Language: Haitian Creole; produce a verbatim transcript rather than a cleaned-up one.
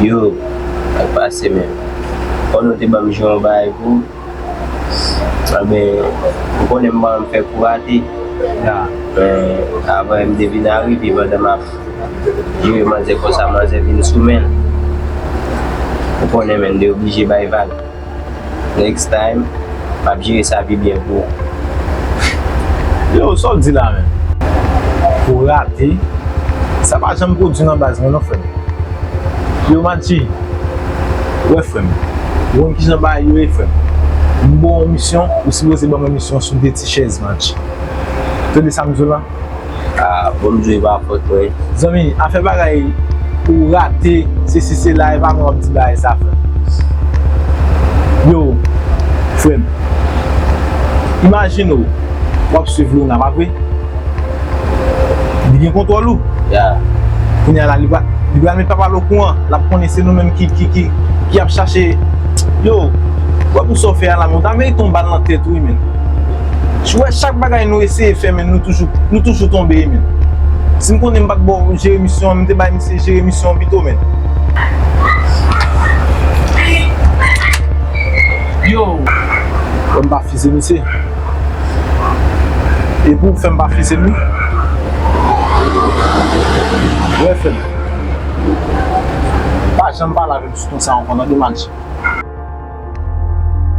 Yo, sa k pase, men? Konnen w te ban m jwe yon bagay pou ou. Anben, ou konnen m pa renmen fè kou rate. Ya. Men, apre m te vin arive pandan m ap jere manzè konsa, manzè vin sou men l. Ou konnen, men, m te oblije bay vag. Next time, m ap jere sa pi byen pou ou. Yo, sa w di la menm? Pou rate, sa pa janm pwodui nan baz mwen non, frè m. Yo, Matji, wè, frè m, ou konn kijan bagay yo ye, frè m. M ba w yon misyon, ou sipoze ban mwen misyon sou de ti chèz, Matji. Tande sa m di w la? Ah, bon, m di w, e pa fòt mwen. Zanmi, afè bagay ou rate, sesi sela, e pa mwen w ap di bagay sa, frè m. Yo, frè m, imajine w, w ap swiv Luna, pa vre? Li gen kontwòl ou. Ya. Kounye a la, li pral, li pral met papa l okouran, l ap konnen se nou menm ki, ki, ki, ki ap chache. Yo, wè pou sa w fè a la, men w ta merite yon bal nan tèt, wi, men. Ou wè, chak bagay nou eseye fè, men nou toujou, nou toujou tonbe, men. Si m konnen m pa t ba w jere misyon an, m te bay misye jere misyon an pito, men. Yo! Wè m pa fize misye. E pou w fè m pa fize l, wi. Wè, frè m. Pa janm pale avè m sou ton sa ankò, tande, Matji.